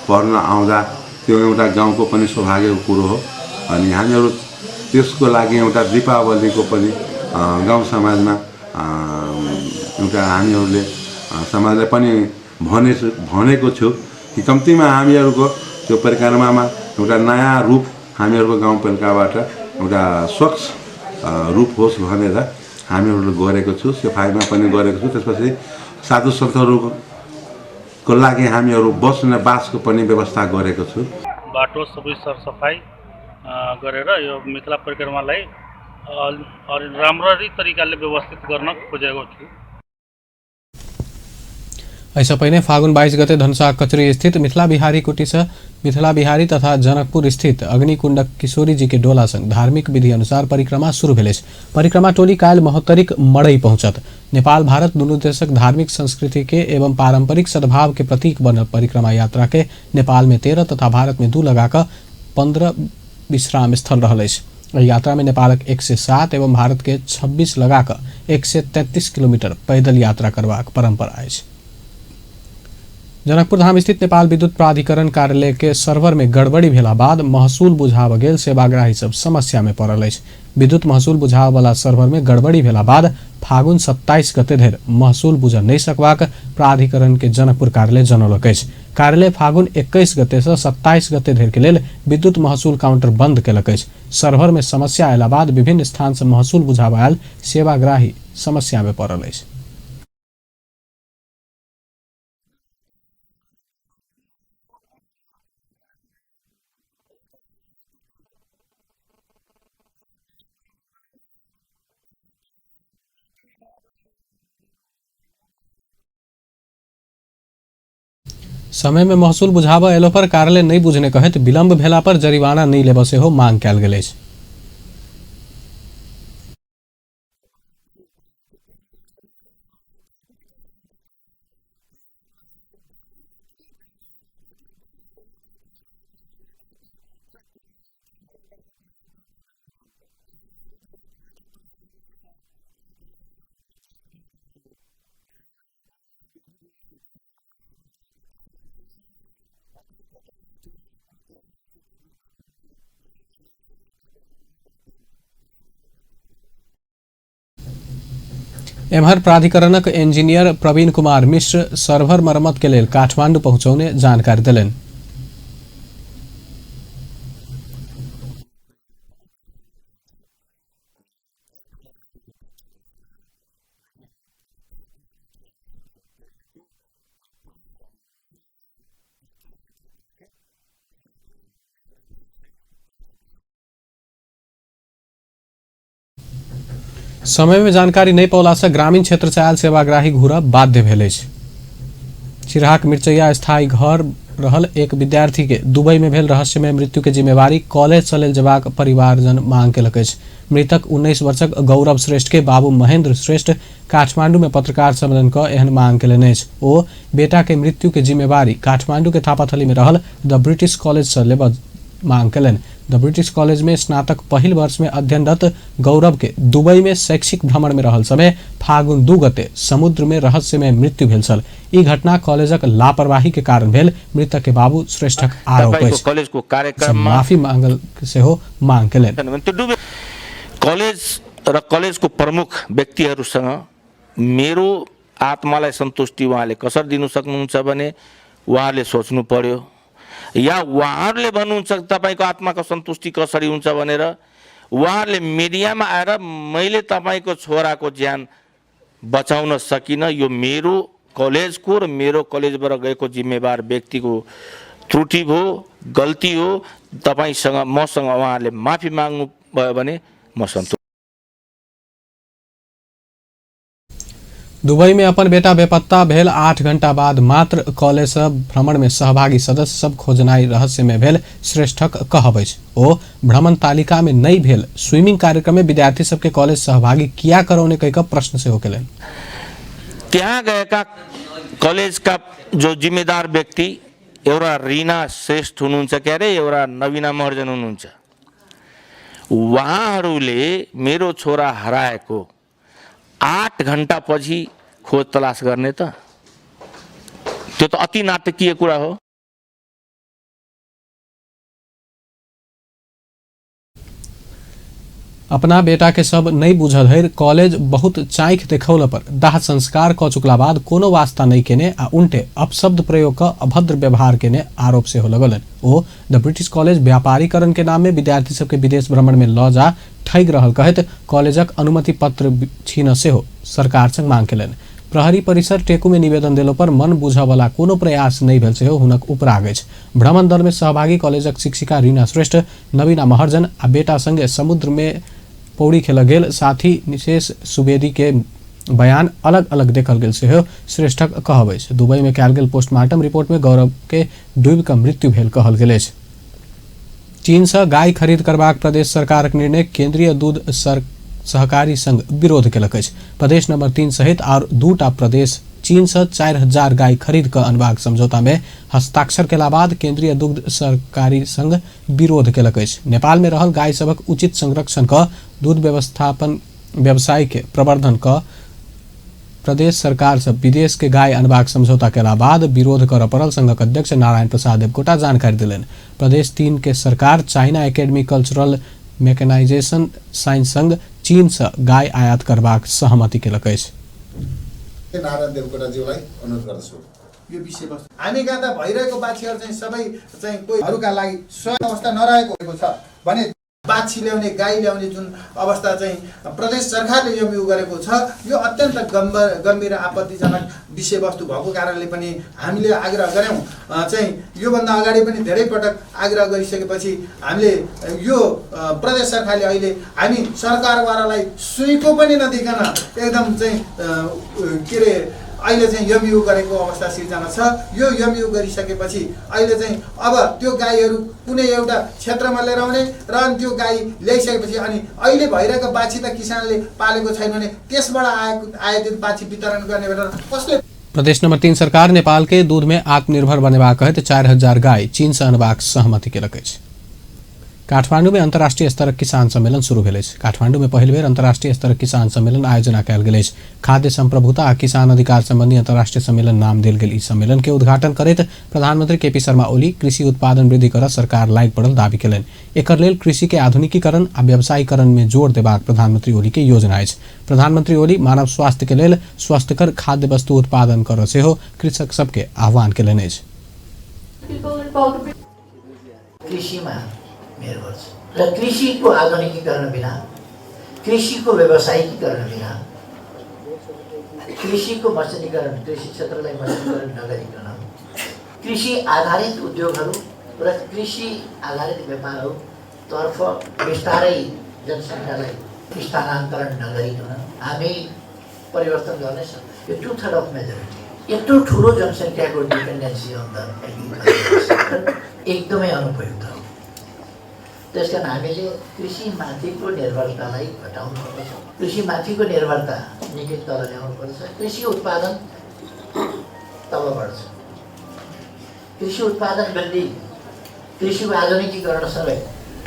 पर्न आउँदा त्यो एउटा गाउँको पनि सौभाग्यको कुरो हो। अनि हामीहरू त्यसको लागि एउटा दीपावलीको पनि गाउँ समाजमा एउटा हामीहरूले समाजलाई पनि भनेको छु कि कम्तीमा हामीहरूको त्यो परिक्रमामा एउटा नयाँ रूप हामीहरूको गाउँपालिकाबाट एउटा स्वच्छ रूप होस् भनेर हामीहरूले गरेको छु। सफाइमा पनि गरेको छु। त्यसपछि साधु सन्तहरूको लागि हामीहरू बस्ने बासको पनि व्यवस्था गरेको छु। बाटो सबै सरसफाइ गरेर यो मिथिला परिक्रमालाई राम्ररी तरिकाले व्यवस्थित गर्न खोजेको छु। एहिसँ पहिने फागुन 22 गते धनुषा कचरी स्थित मिथिला बिहारी कुटी से मिथिला बिहारी तथा जनकपुर स्थित अग्निकुंडक किशोरी जी के डोला संग धार्मिक विधि अनुसार परिक्रमा शुरू भेल अछि। परिक्रमा टोली काल्हि महोत्तरीक मड़ई पहुंचत। नेपाल भारत दुनू देशक धार्मिक संस्कृति के एवं पारंपरिक सद्भाव के प्रतीक बनल परिक्रमा यात्रा के नेपाल में 13 तथा भारत में 2 लगाकर 15 विश्राम स्थल रहल अछि। एहि यात्रा में नेपालक 107 एवं भारत के 26 लगाकर 133 किलोमीटर पैदल यात्रा करबाक परंपरा अछि। जनकपुर धाम स्थित नेपाल विद्युत प्राधिकरण कार्यालय के सर्वर में गड़बड़ी भेला बाद महसूल बुझाब गेल सेवाग्राही सब समस्या में पड़ल अछि। विद्युत महसूल बुझाब वाला सर्वर में गड़बड़ी भेला बाद फागुन 27 गते धरि महसूल बुझ नहि सकबाक प्राधिकरण के जनकपुर कार्यालय जनौलक अछि। कार्यालय फागुन 21 गते से 27 गते धरि के लेल विद्युत महसूल काउंटर बंद केलक अछि। सर्वर में समस्या अयला बाद विभिन्न स्थान से महसूल बुझाब आयल सेवाग्राही समस्या में पड़ल अछि। समय में महसूल बुझाबऽ अयलो पर कार्यालय नहि बुझने कहैत विलंब भेला पर जरिवाना नहि लेबऽ सेहो मांग कयल गेल अछि। एम्हर प्राधिकरणक इंजीनियर प्रवीण कुमार मिश्र सर्वर मरम्मत के लेल काठमांडू पहुंचौने जानकारी देलनि। समय में जानकारी नहीं पौला से ग्रामीण क्षेत्र से आयल सेवाग्राही घुरब बाध्य भेल अछि। चिरहाक मिर्चैया स्थायी घर रहल एक विद्यार्थी के दुबई में भेल रहस्यमय मृत्यु के जिम्मेवारी कॉलेज से लेल जेबाक परिवारजन मांग केलक अछि। मृतक 19 वर्षक गौरव श्रेष्ठ के बाबू महेंद्र श्रेष्ठ काठमांडू में पत्रकार सम्मेलन क एहन मांग केलनि अछि। ओ बेटा के मृत्यु के जिम्मेवारी काठमांडू के थापाथली में रहल द ब्रिटिश कॉलेज से लेबऽ मांग केलनि। द ब्रिटिश कॉलेज में स्नातक पहिल वर्ष में अध्ययनरत गौरव के दुबई में शैक्षिक भ्रमण में रहल समय फागुन 2 गते समुद्र में रहस्यमय मृत्यु भेल छल। ई घटना कॉलेजक लापरवाही के कारण भेल मृतक के बाबू श्रेष्ठक आरोप अछि। कॉलेजको कार्यक्रममा माफी मांगल सेहो मांग केलनि। कॉलेज र कॉलेजको प्रमुख व्यक्तिहरूसँग मेरो आत्मालाई सन्तुष्टि उहाँले कसरी दिनु सक्नुहुन्छ भने उहाँले सोच्नु पर्यो, या उहाँहरूले भन्नुहुन्छ तपाईँको आत्माको सन्तुष्टि कसरी हुन्छ भनेर उहाँहरूले मिडियामा आएर मैले तपाईँको छोराको ज्यान बचाउन सकिनँ, यो मेरो कलेजको र मेरो कलेजबाट गएको जिम्मेवार व्यक्तिको त्रुटि हो, गल्ती हो, तपाईँसँग मसँग उहाँहरूले माफी माग्नु भयो भने म सन्तुष्ट। दुबई में अपन बेटा बेपत्ता भेल 8 घंटा बाद मात्र कॉलेज भ्रमण में सहभागी सदस्य सब खोजनाई रहस्य में भेल श्रेष्ठक कहब अछि। ओ भ्रमण तालिका में नहीं भेल स्विमिंग कार्यक्रम में विद्यार्थी सबके कॉलेज सहभागी किया करौने कहि कऽ प्रश्न सेहो केलनि। त्यहाँ गएका कॉलेजका जो जिम्मेदार व्यक्ति एउटा रीना श्रेष्ठ हुनुहुन्छ के अरे एउटा नवीना महर्जन हुनुहुन्छ, उहाँहरूले मेरो छोरा हराएको 8 घन्टा पछि खोज तलास गर्ने त त्यो त अति नाटकीय कुरा हो। अपना बेटा के सब नहीं बुझल है कॉलेज बहुत चाँख देखौला पर दाह संस्कार क चुकला बाद कोनो वास्ता नहीं केने आ उनटे अपशब्द प्रयोग क अभद्र व्यवहार केने आरोप सेहो लगलन। ओ द ब्रिटिश कॉलेज व्यापारीकरण के नाम में विद्यार्थी सबके विदेश भ्रमण में ल जा ठगि रहल कहैत कॉलेजक अनुमति पत्र छीन सेहो सरकार संग मांग केलनि। प्रहरी परिसर टेकू में निवेदन देलो पर मन बुझऽ वाला कोनो प्रयास नहीं भेल सेहो हुनक उपराग अछि। भ्रमण दल में सहभागी कॉलेजक शिक्षिका रीना श्रेष्ठ, नवीना महर्जन आ बेटा संगे समुद्र में पौड़ी खेल गेल साथी निशेष सुवेदी के बयान अलग अलग देखल गेल सेहो श्रेष्ठक कहब अछि। दुबई में कयल गेल पोस्टमार्टम रिपोर्ट में गौरव के डूबि कऽ मृत्यु भेल कहल गेल अछि। चीन सँ गाय खरीद करबाक प्रदेश सरकारक निर्णय केंद्रीय दूध सहकारी संघ विरोध केलक अछि। प्रदेश नंबर 3 सहित आओर 2टा प्रदेश चीन सँ 4000 गाय खरीद कऽ अनबाक समझौता में हस्ताक्षर केला बाद केंद्रीय दुग्ध सहकारी संघ विरोध केलक अछि। नेपाल में रहल गाय सभक उचित संरक्षण कऽ दूध व्यवस्थापन व्यवसाय के प्रवर्धन कऽ प्रदेश सरकार से विदेश के गाय अनबाक समझौता केला बाद विरोध करऽ पड़ल संघक अध्यक्ष नारायण प्रसाद देवकोटा जानकारी देलनि। प्रदेश 3 के सरकार China academy cultural mechanisation science संग चीन से गाय आयात करबाक सहमति केलक अछि। नारायण देवकोटाज्यूलाई अनुरोध गर्दछु। यो विषयवस्तु हामी कहाँ त भइरहेको बाछीहरू चाहिँ सबै चाहिँ कोहीहरूका लागि सहयोग अवस्था नरहेको छ भने बाछी ल्याउने गाई ल्याउने जुन अवस्था चाहिँ प्रदेश सरकारले एमयु गरेको छ, यो अत्यन्त गम्भीर आपत्तिजनक विषयवस्तु भएको कारणले पनि हामीले आग्रह गऱ्यौँ। चाहिँ योभन्दा अगाडि पनि धेरै पटक आग्रह गरिसकेपछि हामीले यो प्रदेश सरकारले अहिले हामी सरकारवालालाई सुईको पनि नदिकन एकदम चाहिँ के अरे अहिले चाहिँ एमयु गरेको अवस्था सिर्जना छ। यो एमयु गरिसकेपछि अहिले चाहिँ अब त्यो गाईहरू कुनै एउटा क्षेत्रमा लिएर आउने र अनि त्यो गाई ल्याइसकेपछि अनि अहिले भइरहेको बाछी त किसानले पालेको छैन भने त्यसबाट आयातित बाछी वितरण गर्ने भनेर कसले। प्रदेश नंबर 3 सरकार नेपाल के दूध में आत्मनिर्भर बनेबाक हेतु 4000 गाय चीन से अनबाक सहमति केलक अछि। काठमाडौँ में अंतर्राष्ट्रीय स्तरक किसान सम्मेलन शुरू भेल अछि। काठमाडौँ में पहिल बेर अंतर्राष्ट्रीय स्तरक किसान सम्मेलन आयोजना कयल गेल अछि। खाद्य संप्रभुता आ किसान अधिकार संबंधी अंतर्राष्ट्रीय सम्मेलन नाम देल गेल ई सम्मेलन के उद्घाटन करैत प्रधानमंत्री केपी शर्मा ओली कृषि उत्पादन वृद्धि कर सरकार लागि पड़ल दावी केलनि। एकर लेल कृषि के आधुनिकीकरण आ व्यवसायीकरण में जोर देबाक प्रधानमंत्री ओली के योजना अछि। प्रधानमंत्री ओली मानव स्वास्थ्य के लेल स्वस्थकर खाद्य वस्तु उत्पादन कर सेहो कृषक सबके आह्वान केलनि अछि। कृषिमा निर्भर छ र कृषिको आधुनिकीकरण बिना, कृषिको व्यवसायिकीकरण बिना, कृषिको मसिनीकरण, कृषि क्षेत्रलाई मसिनीकरण नगरिकन कृषि आधारित उद्योगहरू र कृषि आधारित व्यापारहरूतर्फ बिस्तारै जनसङ्ख्यालाई स्थानान्तरण नगरिकन हामी परिवर्तन गर्नै सक्दैनौँ। यो 2/3 अफ मेजोरिटी, यत्रो ठुलो जनसङ्ख्याको डिपेन्डेन्सी अन the agriculture एकदमै अनुपयुक्त हो। त्यसकारण हामीले कृषिमाथिको निर्भरतालाई घटाउनुपर्छ, कृषिमाथिको निर्भरता निकै तल ल्याउनुपर्छ। कृषि उत्पादन तब बढ्छ, कृषि उत्पादन वृद्धि, कृषिको आधुनिकीकरणसँगै।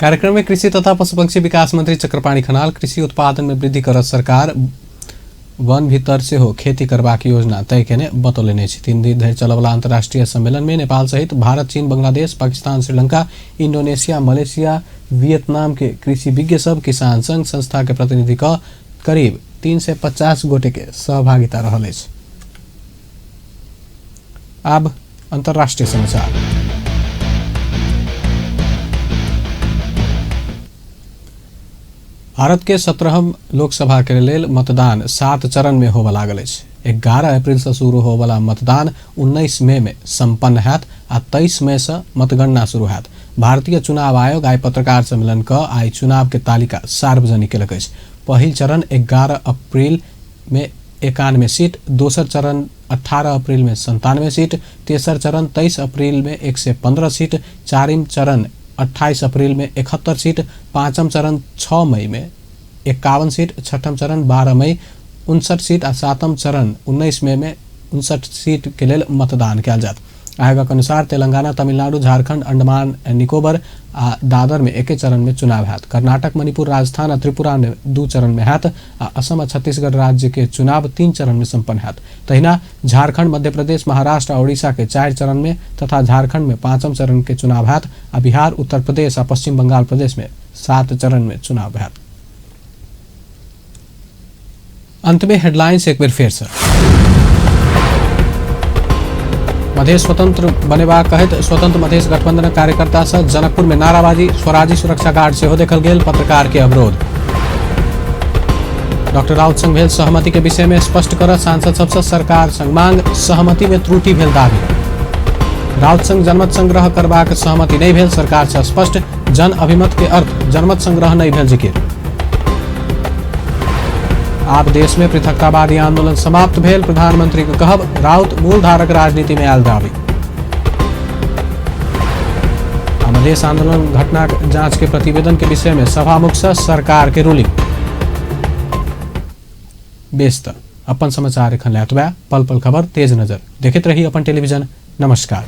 कार्यक्रम में कृषि तथा पशुपक्षी विकास मंत्री चक्रपाणी खनाल कृषि उत्पादन में वृद्धि करत सरकार वन भीतर सेहो खेती करबाक योजना तय केने बतौलनि अछि। 3 दिन धरि चलयवला अंतर्राष्ट्रीय सम्मेलन में नेपाल सहित भारत, चीन, Bangladesh, Pakistan, Sri Lanka, Indonesia, Malaysia, Vietnam के कृषि विज्ञ सब, किसान संघ संस्था के प्रतिनिधि क करीब 350 गोटे के सहभागिता रहल अछि। आब अंतर्राष्ट्रीय समाचार। भारत के 17वां लोकसभा के लेल मतदान 7 चरण में होबय लागल अछि। 11 अप्रैल से शुरू होबयवला मतदान 19 मई में संपन्न हैत आ 23 मई से मतगणना शुरू हैत। भारतीय चुनाव आयोग आइ पत्रकार सम्मेलन क आइ चुनाव के तालिका सार्वजनिक केलक अछि। पहिल चरण 11 अप्रैल में 91 सीट, दोसर चरण 18 अप्रैल में 97 सीट, तेसर चरण 23 अप्रैल में 115 सीट, चारिम चरण 28 अप्रैल में 71 सीट, पाँचम चरण 6 मई में 51 सीट, छठम चरण 12 मई 59 सीट आ सातम चरण 19 मई में 59 सीट के लेल मतदान कयल जायत। आयोगक अनुसार तेलंगाना, तमिलनाडु, झारखंड, अंडमान एंड निकोबर आ दादर में एके चरण में चुनाव हैत। कर्नाटक, मणिपुर, राजस्थान आ त्रिपुरा में 2 चरण में हैत आ असम आ छत्तीसगढ़ राज्य के चुनाव 3 चरण में संपन्न हैत। तहिना झारखंड, मध्य प्रदेश, महाराष्ट्र आ उड़ीसा के 4 चरण में तथा झारखंड में 5म चरण के चुनाव हैत आ बिहार, उत्तर प्रदेश आ पश्चिम बंगाल प्रदेश में 7 चरण में चुनाव हैत। अंत में हेडलाइंस एक बेर फेर से। मधेश स्वतंत्र बनेबाक कहैत स्वतंत्र मधेश गठबंधन कार्यकर्ता से जनकपुर में नाराबाजी, स्वराजी सुरक्षा गार्ड सेहो देखल गेल, पत्रकार के अवरोध। डॉक्टर राउत संग भेल सहमति के विषय में स्पष्ट कर सांसद सबसे सरकार संग मांग, सहमति में त्रुटि भेल दावी। राउत संग जनमत संग्रह करबाक सहमति नहीं भेल, सरकार से स्पष्ट, जन अभिमत के अर्थ जनमत संग्रह नहीं भेल जिकिर। आब देश में पृथकतावादी आंदोलन समाप्त भेल, प्रधानमंत्री के कहब, राउत मूलधारक राजनीति में आयल दावी। मधेश आंदोलन घटना जांच के प्रतिवेदन के विषय में सभामुख से सरकार के रूलिंग। बेस त अपन समाचार एखन एतबे। पल पल खबर तेज नजर देखैत रही अपन टेलीविजन। नमस्कार।